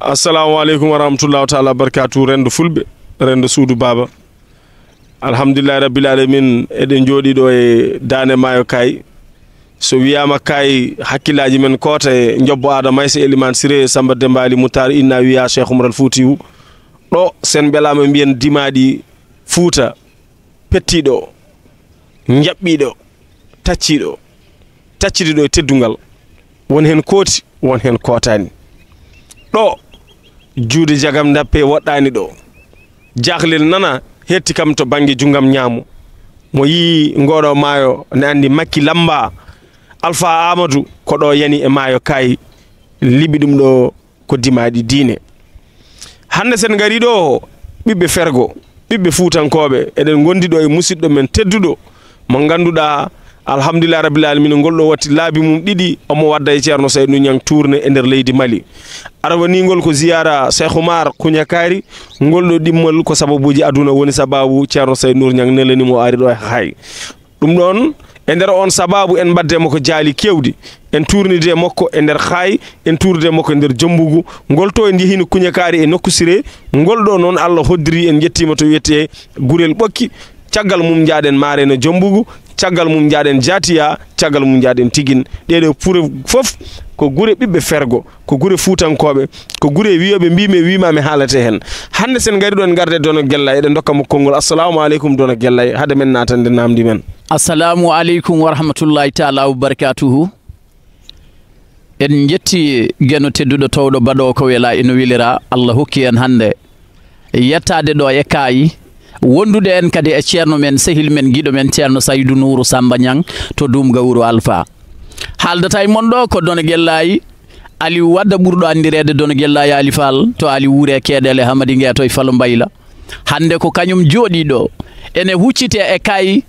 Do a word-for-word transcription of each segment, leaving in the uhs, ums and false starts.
Assalamu aleykum wa rahmatullahi taala wa barakatuh. Rendo Fulɓe, rendo suudu baaba. Alhamdulillahi rabbil alamin, eɗen jooɗii ɗo e daande maayo Kaay. So wiyaama Kaay, hakkillaaji men koota e Njobbo Aada Maysa, Elimaan Siree, Samba Demba Ali Mutar, inna wiya Cheikh Umar Al Fuutiyu. Ɗo, sen mbelaama mbiyen dimaaɗi Fuuta, pettiiɗo, njaɓɓiiɗo, tacciiɗo, taccidiiɗo e teddungal. Won heen kooti, won heen kootaani. Ɗo, juude jagam ndappe woɗɗaani ɗo. Jaaklel nana hetti kam to bannge junngam ñaamo. Mo yii ngooɗo maayo ne anndi Makki Lamba, Alfa Aamadu ko ɗo yani e maayo Kaay, liɓi ɗum ɗo ko dimaaɗi diine. Hannde sen ngarii ɗo, ɓiɓɓe Fergo, ɓiɓɓe Fuutankooɓe, eɗen ngondi ɗo e musiɗɗo men tedduɗo, mo ngannduɗaa, alhamdulillahi rabbil alamina, ngol ɗo watti laabi mum ɗiɗi, omo wadda e Ceerno Saydu Ñaŋ tuurne e nder leydi Mali. Arwaniingol ko ziyaara Cheikh Oumar Kuñakaari, ngol ɗo ɗimmol ko sababuuji aduna woni sababu Ceerno Saydu Nuur Ñaŋ nelani mo ari ɗo e Haay. Ɗum ɗoon, e nder oon sabaabu en mbaɗde mo ko jaali keewɗi. En tuurnidi e makko e nder Haay, en tuurnidi e makko e nder Jommbugu. Ngol to en njehino Kuñakaari e nokku Siree, ngol ɗo noon Allah hoddiri en njettiima to wiyetee Gurel Ɓokki. Caggal mum njaaɗen Maareeno Jommbugu, caggal mum njaaɗen Jaatiya, caggal mum njaaɗen Tigin. Ɗee ɗoo pure fof ko gure ɓiɓɓe Fergo. Ko gure Fuutankooɓe, ko gure wiyooɓe mbiimi e wiimaami haalate heen. Hannde sen ngari ɗo en ngarde Dono Gellay, eɗen ndokka mo konngol. Assalamu aleykum Dono Gellay, hade men naatande naamndi men. Assalamu aleykum wa rahmatullahi taala wa barakatuhu. En njetti Geno tedduɗo towɗo baɗoowo ko wela ino welira, Allah hokki en hannde yettaade ɗo e Kaayi, wondude en kadi e ceerno men, sehil men, giɗo men, Ceerno Saydu Nuuru Samba Ñaŋ to Duumga Wuro Alfa. Haaldata e mon ɗo ko Dono Gellay Aliou Wade, ɓurɗo anndireede Dono Gellay Ali Fall to Ali Wuure Keeɗele Hamadi Ngeeto e Falo Mbayla. Hannde ko kañum jooɗii ɗo, ene huccitee e Kaayi,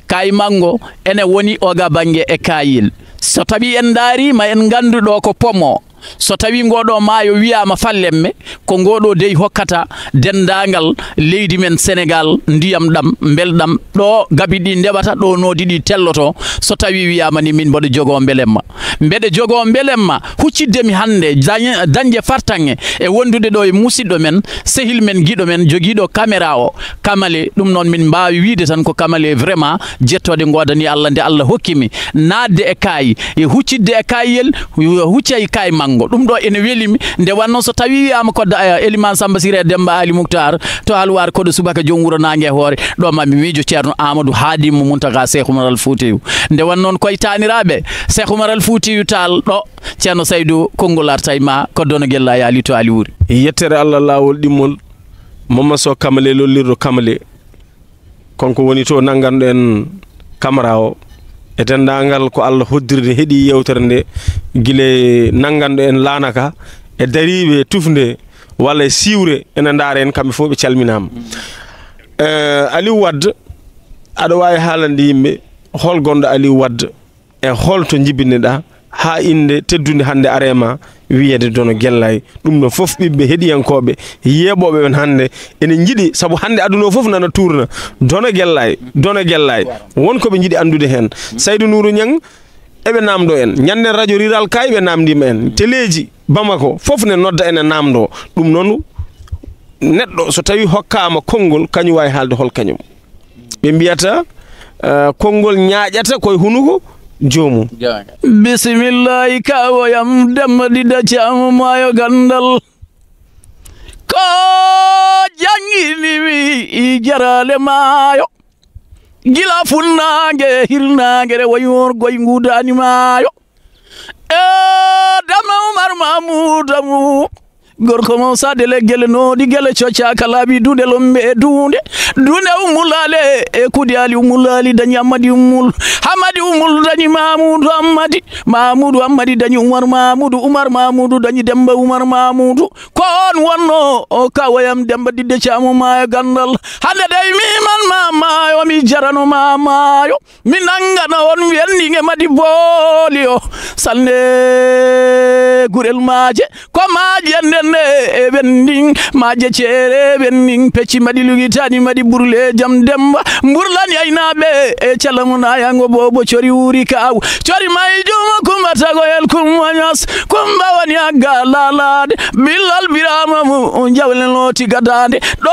Kaayi Manngo, ene woni oga bannge e Kaayel. So tawii en ndaariima, en nganndu ɗo ko pomo. So tawii ngooɗoo maayo wiyaama Fallemme, ko ngooɗoo dey hokkata denndaangal leydi men Senegaal ndiyam ɗam, mbelɗam, ɗo gabi ɗi ndewata, ɗo noodi ɗi telloto. So tawii wiyaama ni, min mboɗo jogoo mbelemma. Mbeɗa jogoo mbelemma huccidde mi hannde dañ-, dañde fartaŋŋe e wondude ɗo e musiɗɗo men, sehil men, giɗo men, jogiiɗo caméra o, Kamale. Ɗum noon, min mbaawi wiyde tan ko Kamale vraiment, jettooɗe ngoodanii Allah nde Allah hokki mi naatde e Kaayi, e huccidde e Kaayel, hucca e Kaayi Manngo. Ɗum ɗo ene weli mi. Nde wannoo so tawii wiyaama ko da-, Elimaan Samba Siree Demmba Ali Muktar to Halwaar, koɗo subaka joom wuro naange e hoore, ɗo ma mi miijo Ceerno Aamadu Haadim mo Muntaga Seeku Umar Al Fuutiyu. Nde wannoo noon koye taaniraaɓe Seeku Umar Al Fuutiyu Taal ɗo, Ceerno Saydu, konngol arta e ma, ko Dono Gellay Ali to Ali Wuuri. Yettere Allah laawol ɗimmol, Mamma Soh Kamale lollirɗo Kamale. Kanko woni to nannganɗo en kamara o. E denndaangal ko Allah hoddiri nde heɗii yeewtere nde, gila e nannganɗo en laana ka, e dariiɓe tufnde walla e siwre, ene ndaara en, kamɓe fof ɓe calminaama. Eh, Aliou Wade, aɗa waawi haalande yimɓe hol gonɗo Aliou Wade? E hol to njibinɗaa haa innde teddunde hannde arema wiyeede Dono Gellay? Ɗum ɗo fof ɓiɓɓe heɗiyankooɓe, yeeɓooɓe ɓen hannde ene njiɗi, sabu hannde aduna o fof nana tuurna Dono Gellay, Dono Gellay. Won ko ɓe njiɗi anndude heen. Saydu Nuuru Ñaŋ, eɓe naamndo en. Ñannden radio rural Kaayi ɓe naamndiima en. Teleeji Bamako fof ne nodda ene naamndoo. Ɗum noon, neɗɗo so tawii hokkaama konngol, kañum waawi haalde hol kañum. Ɓe mbiyata, eh, konngol ñaaƴata koye hunuko joomum. Bisimillahi, kawoyam Demba Didda Caam Maayo Ganndal. Ko janngini mi i jaraale maayo. Gila funnaange, hirnaange, rewa yoor goy nguudaani maayo. E Dame Umar Mamuuda mu. Gorko mo saade leggele noodi gele coccaaka laabi duuɗe lombe e duunde. Duunde Ummul Ali e Kudi Ali Ummul Ali dañi Ammadi Ummul. Ammadi Ummul dañi Mamuudu Ammadi. Mamuudu Ammadi dañi Umar Mamuudu. Umar Mamuudu dañi Demba Umar Mamuudu. Ko on wonno o kawoyam Demba Didde Caamo Maayo Ganndal. Hannde dey mi man ma maayo, mi jarano ma maayo. Mi nanngana on wellinge madi booli o. Salnde gurel maaje, ko maaje nden ne e ndin, maaje ceereeɓe ndin, pecci mbaɗi lugitaani, mbaɗi burle jam Demba, mburlani aynaaɓe e calamu naayango boobo cori wuuri kaaw, cori may juuma Kumba Tagoyel Kumba Ñas, Kumba woni agga laalaade, billal Biraama mu jawle looti gadaande, ɗo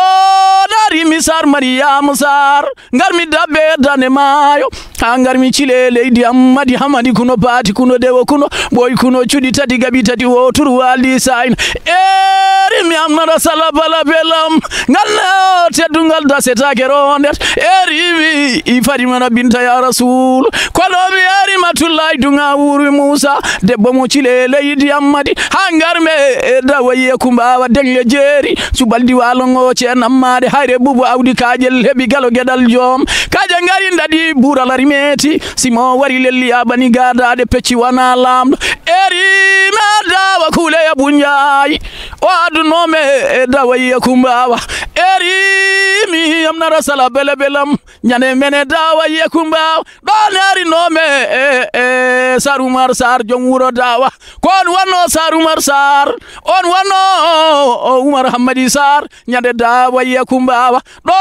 dari mi Saar Mariyaamu Saar. Ngar mi dabbe dane maayo, haa ngar mi cile leydi Ammadi Hamadi kuno paati kuno dewo kuno ɓooy kuno cuɗi tati gaɓi tati wootur waali saayin. Eri mi amnara sala bala belam, ngal ne o teddungal dasetaake rondet. Eri mi i Fatimata binta ya Rasul, kono mi eri ma tullaay duŋa wuuri Muusa, debbo mo cile leydi Ammadi, haa ngar me e dawayi e Kumba Awa deŋle jeeri. Cubaldi waalo ngo ceenammaade, hayre bubu awdi kaaƴel heɓi galo geɗal joom. Kaaƴe ngari ndaɗi buural ari meeti. Simo wari lelli yaɓani gaadaade pecci wana laamɗo. Eri mi addawa kuuleya bunjaayi. O adduno me e dawayi e Kumba Awa. Eri mi yamnara sala bele belam. Ñande mene dawayi e Kumba Awa. Ɗon eri no me e, e Saar Umar Saar joom wuro dawa. Ko on wonno Saar Umar Saar. On wonno o Umar Hammadi Saar. Ñande dawayi e Kumba Awa. Ɗo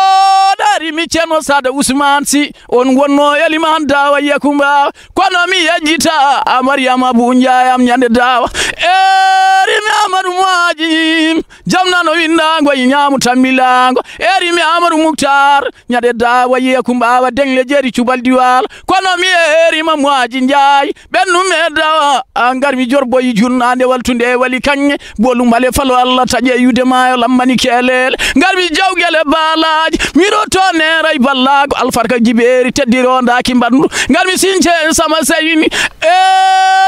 dari mi Ceerno Saada Usmaan Si. On wonno elimaan dawayi e Kumba Awa. Kono mi yejjita a Mariyama Abu Njaayam ñande dawa. Eri mi Amadu Muaji. Jam nano windaango e ñaamu tammilaango. Eri mi Amadu Muktar. Ñande dawayi e Kumba Awa deŋle jeeri cubal diwaal. Kono mi eri ma Muaji Njaay. Ɓennu me dawa. A ngar mi jorboyi junnaande waltunde e wali kaŋŋe. Bolu mbale falo Allah taƴe yude maayo lammani keelele. Ngar mi jawgele baalaaji. Miɗo to neeray ballaago. Alfarka jibeeri teddirondaaki mbandu. Ngar mi since en sama seyni. E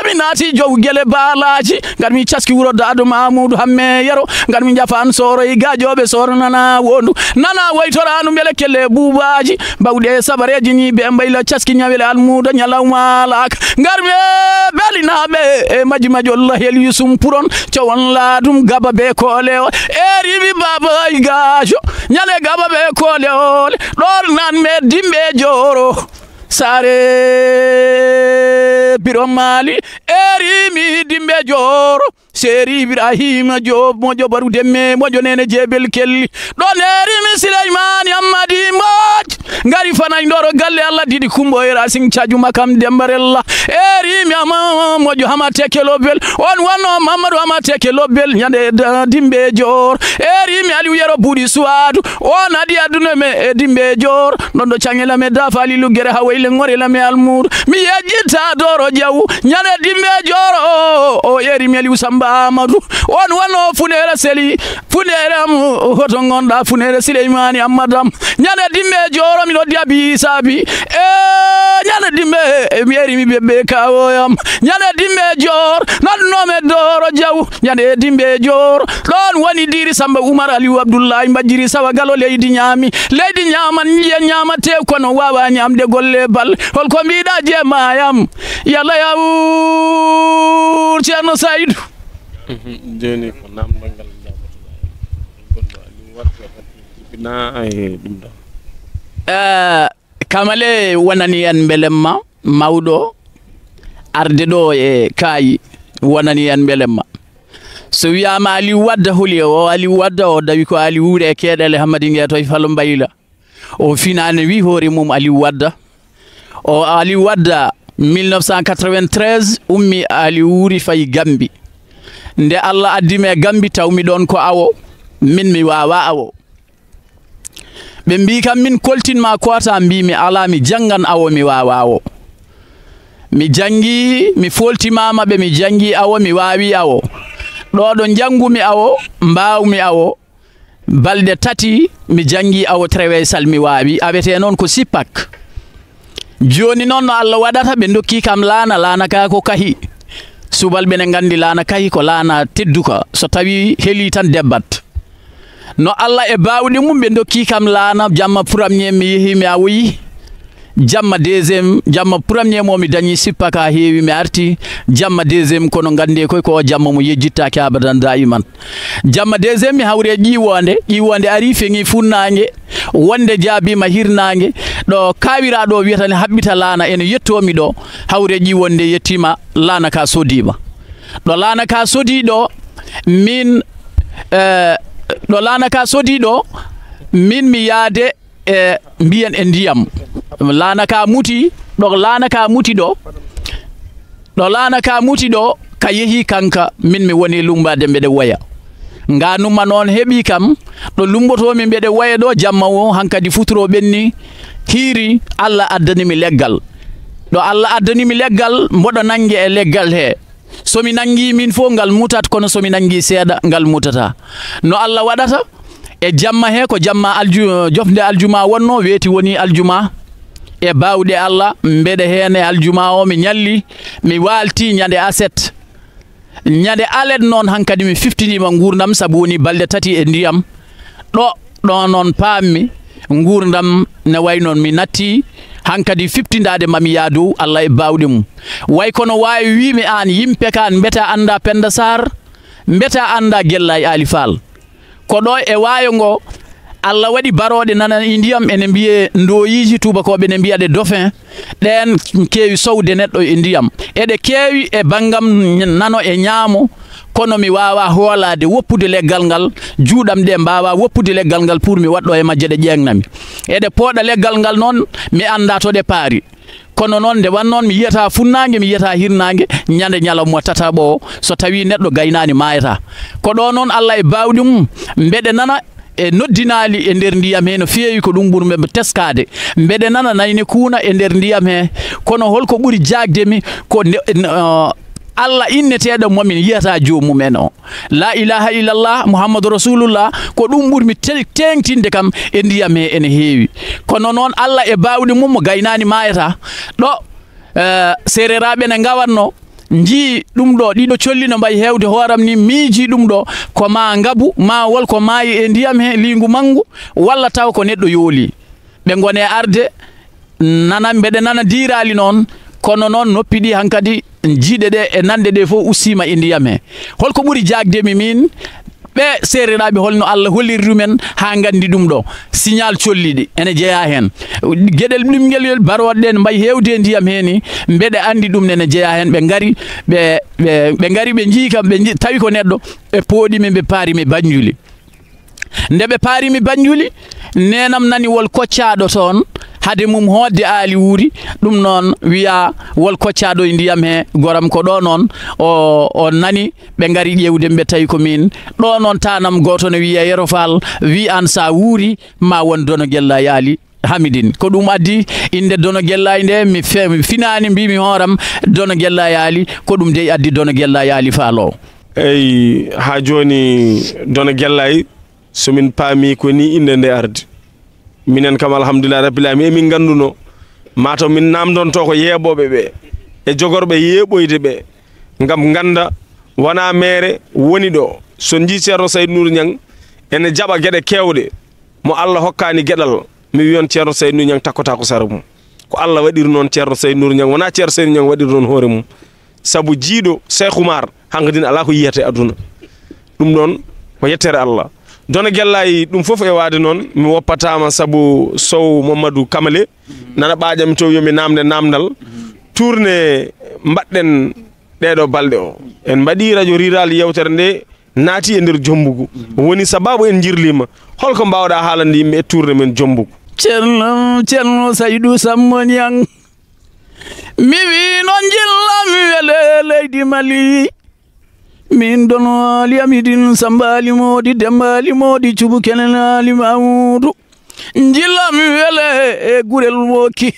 mi naati jawgele baalaaji. Ngar mi caski wuro Daado Mamudu Hamme Yero. Ngar mi njafaan sooro e gaajooɓe sooro nana wondu. Nana waytoraanu mbele kelle buubaaji. Bawɗe sabareeji ni be mbayla caski ñawele almuuda ñalawma laaka. Ngar mi e belinaaɓe e maji maji Allah hel yusum puron. Cowon laadum gaba be koole o. E riwi baaba ay gaajo. Ñale gaba be koole ole. Ɗoor nan me dimɓe jooro. Saare biro maali. E rimi dimɓe jooro. Seeri Ibrahima Joob, moƴo baru demme, moƴo nene jeebel kelli. Ɗo neeri mi Sileymaani Ammadi Mbooj. Ngari fanay ndoro galle Allah diɗi kumbo e Racing cajuma kam dembarella. Eeri mi ama moƴo hama teke lobbel. On wanno Mamadou hama teke lobbel ñande da dimbe joor. Eeri mi Aliou Yero buuɗi suwaadu. On adi aduna me e dimbe joor. Ɗon ɗo caŋela me dafaali luggere hawayle ŋorela me almuudu. Mi yejjita doro jaw. Ñande dimbe joor o, o eeri mi Aliou Samba Amadou. On wanno funere seli. Funere am, hoto ngonɗa funere Sileymaani Ammadam. Ñande dimbe joor mi noddi Abi Saabi. E ñande dimbe, e mi eeri mi bebbe kawoyam. Ñande dimbe joor, nanno me doro jaw. Ñande dimbe joor, ɗon woni diiri Samba Umar Aliou Abdullahi Mbajiri Sawa Galo leydi ñaami. Leydi ñaaman, yiya ñaama tew kono wawa ñamde golle bal. Holko mbiɗa jeema yam? Yalla yawur Ceerno Saydu. Mhm. Jooni ko namdal ngal jaabotoɗaa. Gonɗo Aliou Wade, jibinaa e ɗum ɗo. Eh, Kamale wonani en mbelemma mawɗo arde ɗo e kaayi, wonani en mbelemma. So wiyaama Aliou Wadda holi o, Aliou Wadda o dawi ko Aliou Wuure e Keeɗele Hammadi Ngeetoy Falo Mbayla. O finaani wi hoore mum Aliou Wadda. O Aliou Wadda mille neuf cent quatre-vingt-treize ummi Aliou Wuuri fayi Gambi. Nde Allah addi mi e Gambi tawmi ɗon ko awo, min mi waawa awo. Ɓe mbii kam min koltin ma koota, mbii mi alaa, mi janngan awo, mi waawa awo. Mi janngi, mi fooltimaama ɓe mi janngi awo, mi waawi awo. Ɗo ɗo njanngumi awo, mbaawmi awo. Balɗe tati mi janngi awo treweysal mi waawi, awetee noon ko sippak. Jooni noon no Allah waɗata ɓe ndokki kam laana, laana ka ko kahi. Subalɓe ne nganndi laana kahi ko laana tedduka, so tawi heli tan debbat. No Allah e baawɗe mum ɓe ndokki kam laana, jamma premier mi yehi mi awoyi. Jamma deuxième, jamma premier mo mi dañi sippa ka heewi mi arti. Jamma deuxième kono nganndi koy ko o jamma mo yejjittaake abadan daiman. Jamma deuxième mi hawri e ƴiiwoonde, ƴiiwoonde ari feŋi funnaange, wonde jaabiima hirnaange, ɗo kaawiraaɗo o wiyata ne haɓɓita laana ene yettoo mi ɗo, hawri e ƴiiwoonde yettiima laana ka sodiima. Ɗo laana ka sodii ɗo, min eh, ɗo laana ka sodi ɗo, min mi yaade e mbiyen e ndiyam. Laana ka muti, ɗo laana ka muti ɗo. Ɗo laana ka muti ɗo, ka yehi kanka, min mi woni lumbaade mbeɗe waya. Nganuma noon heɓi kam, ɗo lumbotoomi mbeɗe waya ɗo, jamma o hankadi futuro ɓenni, hiiri, Allah addani mi leggal. Ɗo Allah addani mi leggal, mboɗo nange e leggal he. So mi nangi min fof, ngal mutat, kono so mi nangi seeɗa, ngal mutata. No Allah waɗata? E jamma he, ko jamma alju-, jofnde aljuma wonno, weeti woni aljuma. E baawɗe Allah, mbeɗe heen e aljuma o, mi ñalli, mi waalti ñande aset. Ñande alet noon, hankadi mi fiftiniima nguurndam, sabu woni balɗe tati e ndiyam. Ɗo, ɗo noon paammi, nguurndam ne way noon, mi natti hankadi fiftindaade, ma mi yaa dow Allah e baawɗe mum. Way kono waawi wiimi aan, yimɓe kaan mbeta annda Pennda Saar, mbeta annda Gellaay Aali Faal. Ko ɗo e waayo ngo, Allah waɗi barooɗe nana e ndiyam, ene mbiyee ndooyiiji, tuubakooɓe ne mbiya ɗe dauphin. Ɗeen keewi sowde neɗɗo e ndiyam. Eɗe keewi e banngam nano e ñaamo, kono mi waawaa hoolaade woppude leggal ngal, juuɗam ɗe mbaawaa woppude leggal ngal pour mi waɗɗo e majje ɗe ƴeeŋnami. Eɗe pooɗa leggal ngal noon, mi anndaa to ɗe paari. Kono noon, nde wannoon, mi yiyata funnaange, mi yiyata hirnaange, ñande ñalawma tataɓo o, so tawii neɗɗo gaynaani, maayata. Ko ɗo noon, Allah e baawɗe mum, mbeɗe nana e noddinaali e nder ndiyam he no feewi, ko ɗum ɓurmi teskaade. Mbeɗe nana nayne kuuna e nder ndiyam he, kono holko ɓuri jaagde mi, ko nde, eh, Allah inneteeɗo mo min yiyata joomum en o. La ilaha illallah, Muhammadu Rasulullah, ko ɗum ɓurmi te-, teeŋtinde kam e ndiyam he ene heewi. Kono noon, Allah e baawɗe mum mo gaynaani maayata. Ɗo, eh, seereraaɓe ne ngawatno, njii ɗum ɗo, ɗiɗo colli no mbayi heewde hooram ni, miiji ɗum ɗo, ko ma ngabu, ma wol ko maayi e ndiyam he, liingu manngu, walla taw ko neɗɗo yooli. Ɓe ngone arde, nana, mbeɗe nana diiraali noon, kono noon noppi ɗi hankadi, jiiɗe ɗe e nanɗe ɗe fof ustiima e ndiyam he. Holko ɓuri jaagde mi min? Ɓe seereraaɓe, holno Allah holliri ɗumen haa nganndi ɗum ɗo? Signal colliɗi ene jeyaa heen. Geɗel ɗimngel barooɗe ɗen mbayi heewde e ndiyam he ni, mbeɗe anndi ɗum nene jeyaa heen. Ɓe ngari, ɓe, ɓe, ɓe ngari, ɓe njii kam, ɓe nji-, tawi ko neɗɗo, ɓe pooɗi mi, ɓe paari mi Banjuli. Nde ɓe paari mi Banjuli, neenam nani wol koccaaɗo toon, hade mum hootde aali wuuri, ɗum noon wiyaa wol koccaaɗo e ndiyam he, goram ko ɗo noon, o, o nani, ɓe ngari ƴeewde mi, ɓe tawi ko miin. Ɗo noon taanam gooto no wiyee Yero Faal, wii aan so a wuuri, ma won Dono Gella Yaali. Hamidin. Ko ɗum addi innde Dono Gellaay nde, mi fe-, mi finaani, mbiimi hooram Dono Gellaay Aali, ko ɗum dey addi Dono Gellaay Aali Faal o. Eyi, haa jooni Dono Gellaay, so min paami ko ni innde nde ardi. Minen kam, alhamdulillahi rabbil aalamiin, emin ngannduno, maa taw min naamndonto ko yeeɓooɓe ɓe, e jogorɓe yeeɓoyde ɓe, ngam ngannda, wonaa meere woni ɗo. So njii Ceerno Saydu Nuuru Ñaŋ ene jaɓa geɗe keewɗe, mo Allah hokkaani geɗal, mi wiyon Ceerno Saydu Nuuru Ñaŋ takkota ko sara mum. Ko Allah waɗiri noon Ceerno Saydu Nuuru Ñaŋ, wonaa Ceerno Saydu Ñaŋ waɗiri noon hoore mum. Sabu jiiɗo Seex Umar, hankadin alaa ko yiyata e aduna. Ɗum ɗoon ko yettere Allah. Dono Gellaay, ɗum fof e waade noon, mi woppataama sabu Sow Mamadou Kamale, nana ɓaaƴam mi to, yo mi naamnde naamndal. Tuurne mbaɗɗen ɗeeɗo balɗe o. En mbaɗii Radio Rural yeewtere nde, naati e nder Jommbugu. Woni sababu en njirliima. Holko mbaawɗaa haalande yimɓe e tuurne men Jommbugu? Ceerno, Ceerno Saydu Sambo Ñaŋ. Mi wii noon njillam wele leydi Mali. Min Dono Aali Amidin Samba Aali Moodi Demba Aali Moodi Cubu Kenen Aali Mamuudu. Njillam wele e Gurel Wooki.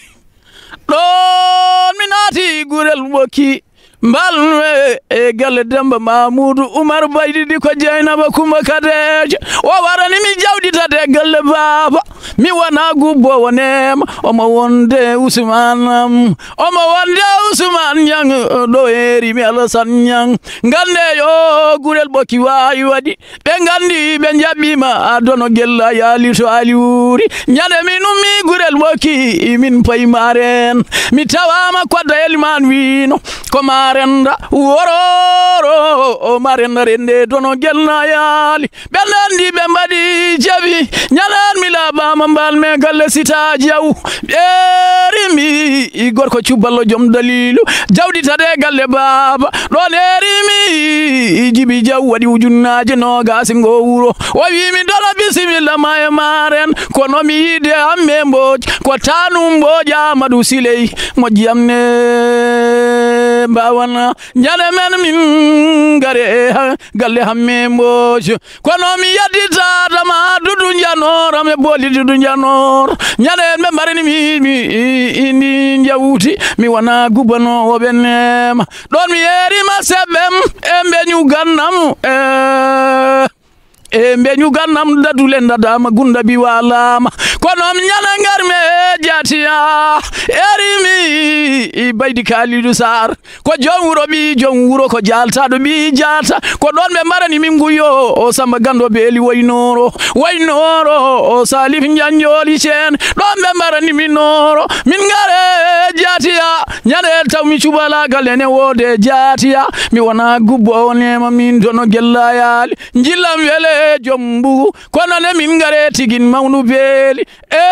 Ɗoon mi naati Gurel Wooki. Mbalmi e galle Demba Mamuudu Umar Baydidi ko Jeynaba Kumba Kadeejo. O warani mi jawdi tati e galle baaba. Mi wona gubboowo neema. Omo wonde Usmaan am. Omo wonde Usmaan Ñaŋ ɗo heeri mi Alasan Ñaŋ. Ngannde yo Gurel Ɓokki waawi waɗi. Ɓe nganndi ɓe njaɓɓiima, a Dono Gella Yaali to Aali wuuri. Ñande min ummii Gurel Ɓokki, min payi Maaren. Mi tawaama Kodda Elimaan wiino, ko Maaren da, wororo, o Maaren da rende Dono Gella Yaali. Ɓe nganndi ɓe mbaɗi jaɓi, ñande mi laaɓaama Mbal me galle Sita Jaw. Ɓeerimi gorko cuballo joom daliilu. Jawdi tade galle baaba. Ɗon erimi Jibi Jaw waɗi ujunnaaje noogaasi ngo wuro. O wi mi dona bisimilla ma e maaren. Kono mi yiide amme mbooj. Ko tanum mbooj Amadu Siley. Moƴƴi am ne mbawana. Ñande men min ngare ha galle hamme mbooj. Kono mi yaddi tata ma dudu njanor, mi boli dudu njanor. Ñande en ɓe mbarini mi, mi, i, i, ndi njawti, mi wona gubano o ɓe nema. Ɗon mi eri ma seɓɓem, e mbeñu gannam, e, e mbeñu gannam dadule dadama gunda bi walama. Kono mi ñande ngar me e jatiya, eri mi, i baydi Kalidu Sar. Ko joom wuro ɓii joom wuro, ko jaaltaaɗo ɓii jaalta. Ko ɗon ɓe mbarani min nguyo, o Samba Ganndo Beeli waynoro, waynoro, o Salif Njanjooli Ceen. Ɗon ɓe mbarani min noro, min ngare jaatiya. Ñande taw mi cubalaagal ene woode jaatiya. Mi wona gubbo o neema min dono gellayaali. Njillam wele joom mbugu, kono ne min ngare tigin mawnu beeli. E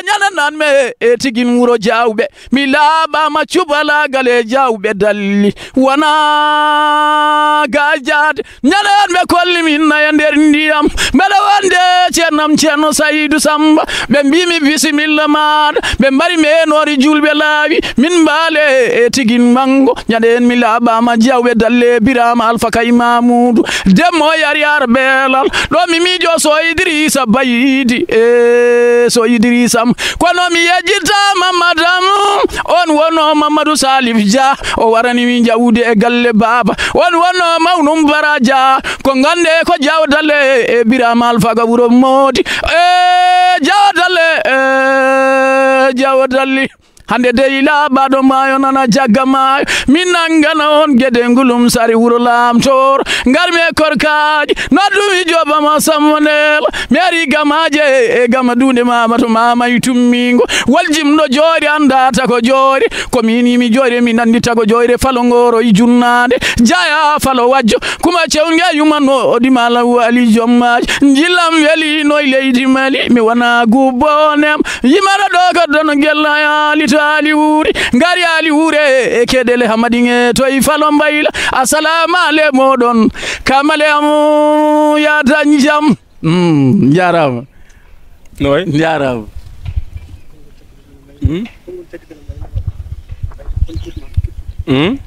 ñande nan me e tigin wuro Jaawɓe. Mi laaɓaama cubalaagal e Jaawɓe dalli. Wona gaajaade. Ñande on ɓe kolli min na e nder ndiyam. Mbeɗa wonde ceernam Ceerno Saydu Samba. Ɓe mbii mi bisimilla maaɗa. Ɓe mbari meenori juulɓe laawi. Min mbaale e tigin manngo. Ñande en mi laaɓaama Jaawɓe dalle Biraama Alfa Kay Mamuudu. Demmo yari ar beelal. Ɗo mi miijo so Idrissa Baydi. E so Idrissa am. Kono mi yejjitaama madam. On wono Mamadou Salif Dia. O warani mi jawdi e galle baaba. On wono mawnum Bara Dia. Ko ngande ko jawdale e Biraama Alfa ga wuro Moodi. E jawdale, e jawdali. Hande dey laaɓaɗo maayo nana jagga maayo. Min nangana on gede ngulum sari wuro laamtoor. Ngar mi e korkaaji. Noddumi joba ma sammo ndeel. Mi ari gamaaje e gama duunde mama to mama e tummingo. Waljimɗo joori annda tako joori. Ko min yimi joyre mi nandi tago joyre falo ngoro e junnaande. Jaya falo wajjo. Kuma cewnge yumanno o dimala wali jommaaji. Njillam weli no e leydi Mali. Mi wona gubbo nem. Yimara ɗo ko dono gella yaali to aali wuuri. Ngari aali wuure e keɗele hamadin e to e falo mbayla. Assalamu ale moɗon. Kamale am ya dañ jam. Mm, njaaraama. No wayi? Njaaraama. Hmm? Hmm?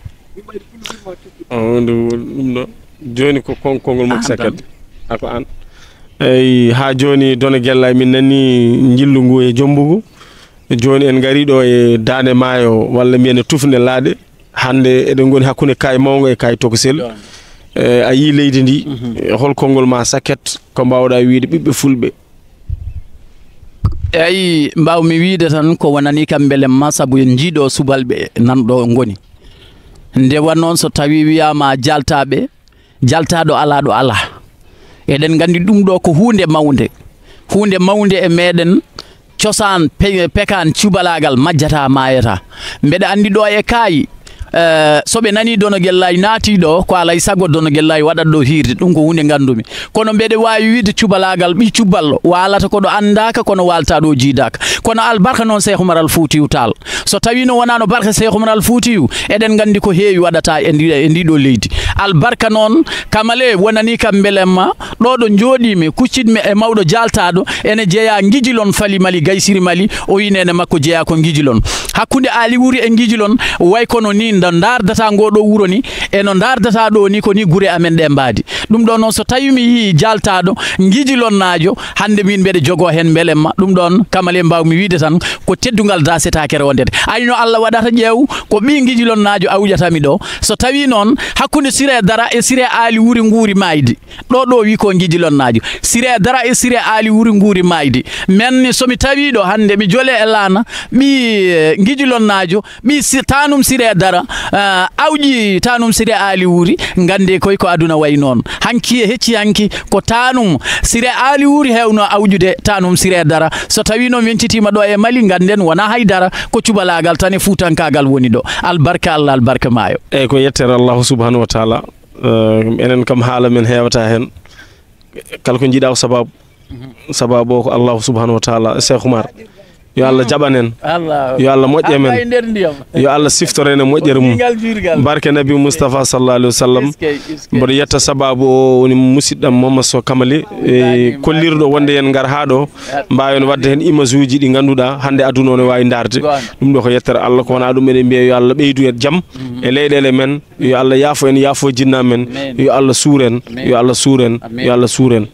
Oh, ɗum ɗo. Jooni ko kon-, konngol makko saket. Ako an. Eyi, haa jooni Dono Gella, min nani njillu ngu e jombugu. Jooni en ngari ɗo e daande maayo, walla mbiyen e tufnde laaɗe. Hannde eɗen ngoni hakkunde kaay mawngo e kaay tokosel. E, a yii leydi ndi, e, hol konngol ma saket, ko mbaawɗa wiyde ɓiɓɓe fulɓe? Eyi, mbaawmi wiyde tan ko wonani kam mbelemma, sabu en njiiɗo subalɓe nan ɗo ngoni. Nde wa noon so tawi wiyaama jaltaaɓe, jaltaaɗo alaa ɗo alaa. Eɗen nganndi ɗum ɗo ko huunde mawnde. Huunde mawnde e meɗen, cosaan pe-, pekaan cubalaagal majjata maayata. Mbeɗa anndi ɗo e kaayi, eh, so ɓe nanii Dono Gellaay naatii ɗo, ko alay sago Dono Gellaay waɗat ɗo hiirde. Ɗum ko huunde nganndumi. Kono mbeɗa waawi wiyde cubalaagal ɓii cuballo waalata ko ɗo anndaaka, kono waalta ɗo jiidaaka. Kono albarka noon Seex Umar Al Fuutiyu Taal. So tawiino wonaano barka Seex Umar Al Fuutiyu, eɗen nganndi ko heewi waɗata e ndi, e ndi ɗo leydi. Albarka noon, Kamale wonanii kam mbelemma, ɗo ɗo njooɗiimi, kucciɗmi e mawɗo jaaltaaɗo, ene jeyaa Ngijilon Fali Mali, Gaysiri Mali, o wi neene makko jeyaa ko Ngijilon. Hakkunde Aali Wuri e Ngijilon, way kono ni nda ndaardata ngo ɗo wuro ni, e no ndaardata ɗo ni, ko ni gure amen ɗe mbaadi. Ɗum ɗo noon, so tawi mi yii jaaltaaɗo Ngijilonnaajo, hannde min mbeɗa jogoo heen mbelemma. Ɗum ɗoon, Kamale, mbaawmi wiyde tan, ko teddungal daasetaake rewndete. Ay no Allah waɗata ƴeew, ko ɓii Ngijilonnaajo awƴata mi ɗo. So tawi noon, hakkunde Siree Dara e Siree Aali Wuri nguuri maaydi. Ɗo ɗo wi ko Ngijilonnaajo. Siree Dara e Siree Aali Wuri nguuri maaydi. Men ni so mi tawi ɗo hannde mi jole e laana, ɓii, eh, Ngijilonnaajo, ɓii si-, Tanum Siree Dara, ah, awƴi Tanum Siree Aali Wuri, nganndee koy ko aduna wayi noon. Hanki e hecci hanki ko Tanum Siree Aali Wuri heewno awƴude Tanum Siree Dara. So tawi noon weñcitiima ɗo e Mali, ngannden wonaa hay dara, ko cubalaagal tan e fuutankaagal woni ɗo. Albarka Allah, albarka maayo. Eyi, ko yettere Allahu subhanahu wa taala. Eh, enen kam haala men heewata heen. Kala ko njiɗaa ko sababu. Sababu o ko Allahu subhanahu wa taala. Cheikh Oumar, yo Allah jaɓan en. Allah Yo Allah moƴƴe men. E nder ndiyam. Yo Allah siftoren e moƴƴere mum. Gal juurgal. Barke Nabi Mustafa sallallahu alaihi wasallam. Iskay, iskay. Mboɗo yetta sababu o woni musidɗam Mohamed Sow Kamali, e kollirɗo wonde en ngar haa ɗo, mbaawen waɗde heen image uji ɗi ngannduɗaa hannde aduna o ne waawi ndaarde. Goonga. Ɗum ɗo ko yettere Allah, ko wonaa ɗum eɗen mbiya yo Allah ɓeydu en jam e leyɗeele men, yo Allah yaafo en, yaafo jinnaaɓe men. Amin. Yo Allah suur en. Yo Allah suur en. Amin. Yo Allah suur en.